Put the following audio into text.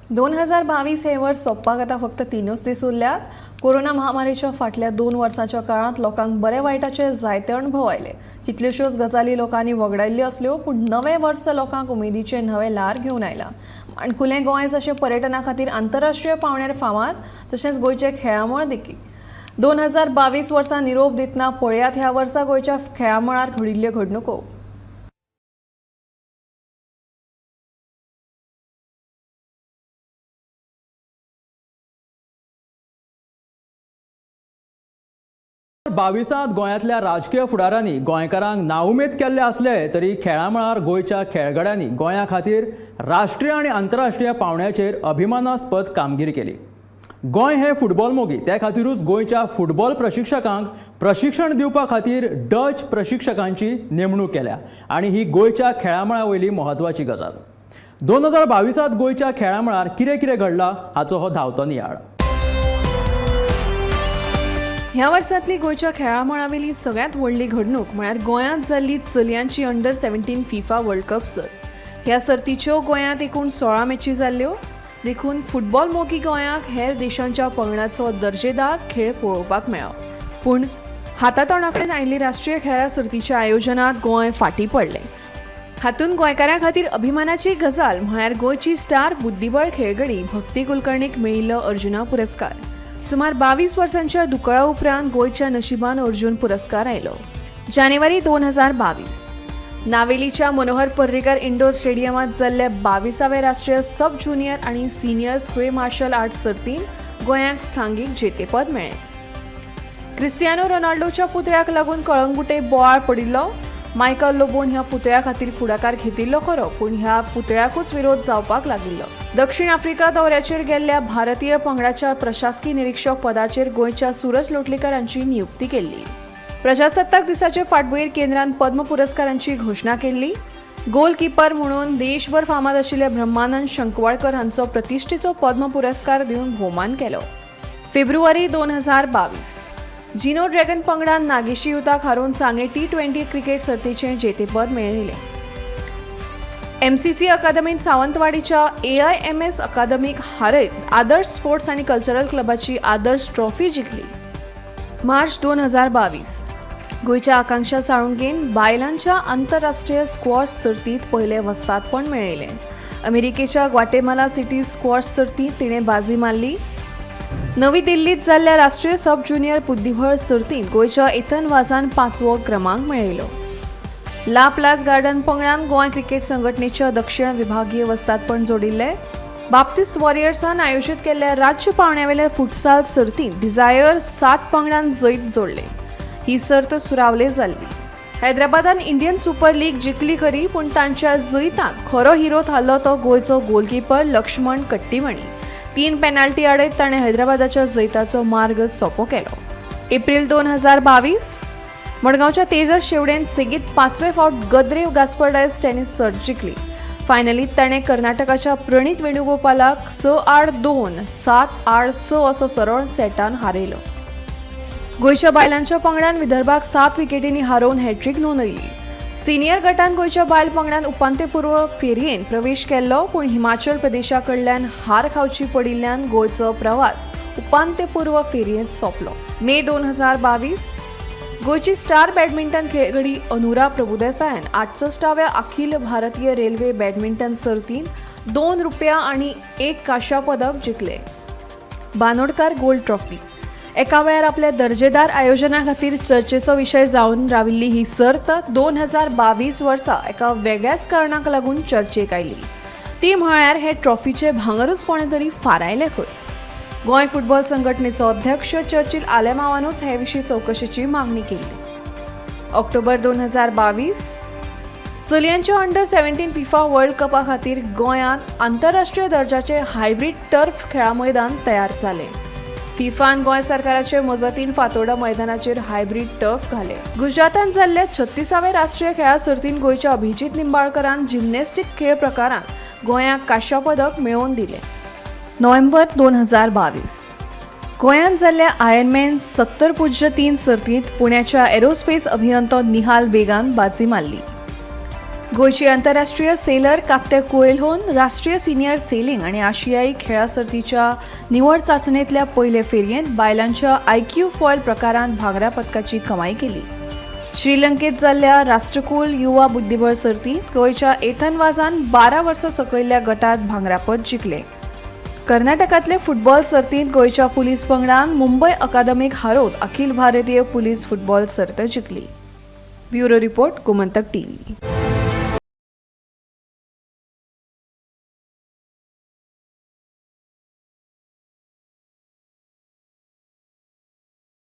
2022 हें वर्स सोंपपाक आतां फक्त 3 दीस उरल्यात. कोरोना महामारीच्या फाटल्या 2 वर्सांच्या काळांत लोकांक बरे वायटाचे जायते अणभव आयले. कितल्योश्योच गजाली लोकांनी वगडायल्ल्यो आसल्यो, पूण नवें वर्स लोकांक उमेदीचें नवें ल्हार घेवन आयलां. माणकुलें गोंय जशें पर्यटना खातीर आंतरराष्ट्रीय पांवड्यार फामाद, तशेंच गोंयचें खेळामळ देखीक. 2022 वर्सा निरोप दितना पळयात ह्या वर्सा गोंयच्या खेळामळार घडिल्ल्यो घडणुको. 22 गोंयांतल्या राजकीय फुडारांनी गोंयकारांक नाउमेद केल्ले आसले तरी खेळामळार गोंयच्या खेळगड्यांनी गोंया खातीर राष्ट्रीय आनी आंतरराष्ट्रीय पांवड्याचेर अभिमानास्पद कामगिरी केली. गोंय हे फुटबॉल मोगी, ते खातीरूच गोंयच्या फुटबॉल प्रशिक्षकांक प्रशिक्षण दिवपा खातीर डच प्रशिक्षकांची नेमणूक केल्या आनी ही गोंयच्या खेळामळा वयली म्हत्वाची गजाल. 2022 गोंयच्या खेळामळार कितें कितें घडलां हाचो हो धांवतो नियाळ. ह्या वर्सांतली गोंयच्या खेळामळावेली सगळ्यांत व्हडली घडणूक म्हळ्यार गोंयांत जाल्ली चलयांची अंडर 17 फिफा वर्ल्ड कप सर्त. ह्या सर्तीच्यो गोंयांत एकूण 16 मॅची जाल्ल्यो, देखून फुटबॉल मोगी गोंयाक हेर देशांच्या पंगडाचो दर्जेदार खेळ पळोवपाक मेळ्ळो. पूण हातातोंडा कडेन आयिल्ली राष्ट्रीय खेळां सर्तीच्या आयोजनांत गोंय फाटीं पडलें. हातूंत गोंयकारां खातीर अभिमानाची गजाल म्हळ्यार गोंयची स्टार बुद्धिबळ खेळगडी भक्ती कुलकर्णीक मेळिल्लो अर्जुना पुरस्कार. सुमार 22 वर्सांच्या दुकळा उपरांत गोंयच्या नशिबान अर्जुन पुरस्कार आयलो. जानेवारी 2022 नावेलीच्या मनोहर पर्रीकर इंडोर स्टेडियमांत जाल्ले 22वे राष्ट्रीय सब ज्युनियर आनी सिनियर स्क्वे मार्शल आर्ट्स सर्तीन गोंयाक सांघीक जेतेपद मेळ्ळें. क्रिस्तियानो रोनाल्डोच्या पुतळ्याक लागून कळंगुटे बोवाळ पडिल्लो. मायकल लोबोन ह्या पुतळ्या खातीर फुडाकार घेतिल्लो खरो, पूण ह्या पुतळ्याकूच विरोध जावपाक लागिल्लो. दक्षिण आफ्रिका दौऱ्याचेर गेल्ल्या भारतीय पंगडाच्या प्रशासकी निरीक्षक पदाचेर गोंयच्या सूरज लोटलीकर हांची नियुक्ती केल्ली. प्रजासत्ताक दिसाचे फाटभुंयेर केंद्रान पद्म पुरस्कारांची घोशणा केल्ली. गोलकीपर म्हणून देशभर फामाद आशिल्ल्या ब्रह्मानंद शंकवाळकर हांचो प्रतिश्ठेचो पद्म पुरस्कार दिवन भोवमान केलो. फेब्रुवारी 2022 जिनो ड्रॅगन पंगडान नागेशी युताक हारोवन सांगे T20 cricket सर्तीचें जेतेपद मेळयलें. MCC अकादमीन सावंतवाडीच्या AIMS अकादमीक हारयत आदर्श स्पोर्ट्स आनी कल्चरल क्लबाची आदर्श ट्रॉफी जिखली. मार्च 2022 गोंयच्या आकांक्षा साळुंकेन बायलांच्या आंतरराष्ट्रीय स्क्वॉश सर्तींत पयलें वस्तादपण मेळयलें. अमेरिकेच्या ग्वाटेमाला सिटी स्क्वॉश सर्तींत तिणें बाजी मारली. नवी दिल्लीत जाल्ल्या राष्ट्रीय सब ज्युनियर बुद्धिबळ सर्तींत गोंयच्या एथन वाजान 5वो क्रमांक मेळयलो. ला प्लास गार्डन पंगडान गोंय क्रिकेट संघटनेच्या दक्षिण विभागीय वस्तादपण जोडिल्लें. बाप्तिस्त वॉरियर्सान आयोजीत केल्ल्या राज्य पांवड्यावेल्या फुटसाल सर्तींत डिझायर 7 पंगडान जैत जोडलें. ही सर्त सुरावले जाल्ली. हैदराबादान इंडियन सुपर लीग जिखली खरी, पूण तांच्या जैतांत खरो हिरो थारलो तो गोंयचो गोलकीपर लक्ष्मण कट्टीमणी. 3 पेनाल्टी आडयत ताणें हैदराबादाच्या जैताचो मार्ग सोंपो केलो. एप्रील 2022 मडगांवच्या तेजस शेवडेन सेगीत 5वे फावट गद्रे गास्पर डायस टेनिस सर्त जिखली. फायनलींत ताणें कर्नाटकाच्या प्रणीत वेणुगोपालाक 6-2, 7-6 असो सरळ सेटान हारयलो. गोंयच्या बायलांच्या पंगडान विदर्भाक 7 विकेटींनी हारोवन हॅट्रीक नोंदयली. सिनियर गटान गोंयच्या बायल पंगडान उपांत्यपूर्व फेरयेन प्रवेश केल्लो, पूण हिमाचल प्रदेशा कडल्यान हार खावची पडिल्ल्यान गोंयचो प्रवास उपांत्यपूर्व फेरयेंत सोंपलो. मे 2022 गोंयची स्टार बॅडमिंटन खेळगडी अनुरा प्रभुदेसायान 68व्या अखिल भारतीय रेल्वे बॅडमिंटन सर्तींत 2 रुपया आनी 1 कांश्या पदक जिखलें. बानोडकार गोल्ड ट्रॉफी एका वेळार आपल्या दर्जेदार आयोजना खातीर चर्चेचो विशय जावन राविल्ली ही सर्त 2022 वर्सा एका वेगळ्याच कारणाक लागून चर्चेक आयली. ती म्हळ्यार हे ट्रॉफीचे भांगरूच कोणें तरी फारायलें खंय. गोंय फुटबॉल संघटनेचो अध्यक्ष चर्चिल आलेमावानूच हे विशीं चवकशेची मागणी केल्ली. ऑक्टोबर 2022 चलयांच्या अंडर 17 फिफा वर्ल्ड कपा खातीर गोंयांत आंतरराष्ट्रीय दर्जाचे हायब्रीड टर्फ खेळां मैदान तयार जालें. फिफान गोंय सरकाराचे मजतीन फातोर्डा मैदानाचेर हायब्रीड टर्फ घाले. गुजरातांत जाल्ल्या 36व्या राष्ट्रीय खेळां सर्तीन गोंयच्या अभिजीत निंबाळकरान जिम्नॅस्टीक खेळ प्रकारांत गोंयाक कांश्या पदक मेळोवन दिलें. नोव्हेंबर 2022 गोंयांत जाल्ल्या आयर्नमॅन 70.3 सर्तींत पुण्याच्या एरोस्पेस अभियंतो निहाल बेगान बाजी मारली. गोंयची आंतरराष्ट्रीय सेलर कात्या कोएल्होन राष्ट्रीय सिनियर सेलिंग आनी आशियाई खेळां सर्तीच्या निवड चांचणेंतल्या पयले फेरयेंत बायलांच्या आयक्यू फॉयल प्रकारांत भांगरा पदकाची कमाई केली. श्रीलंकेत जाल्ल्या राष्ट्रकुल युवा बुद्धिबळ सर्तींत गोंयच्या एथन वाजान 12 वर्सां सकयल्ल्या गटात भांगरापद जिखलें. कर्नाटकांतले फुटबॉल सर्तींत गोंयच्या पुलीस पंगडान मुंबय अकादमीक हारोवन अखिल भारतीय पुलीस फुटबॉल सर्त जिखली. Bureau report, Gomantak TV.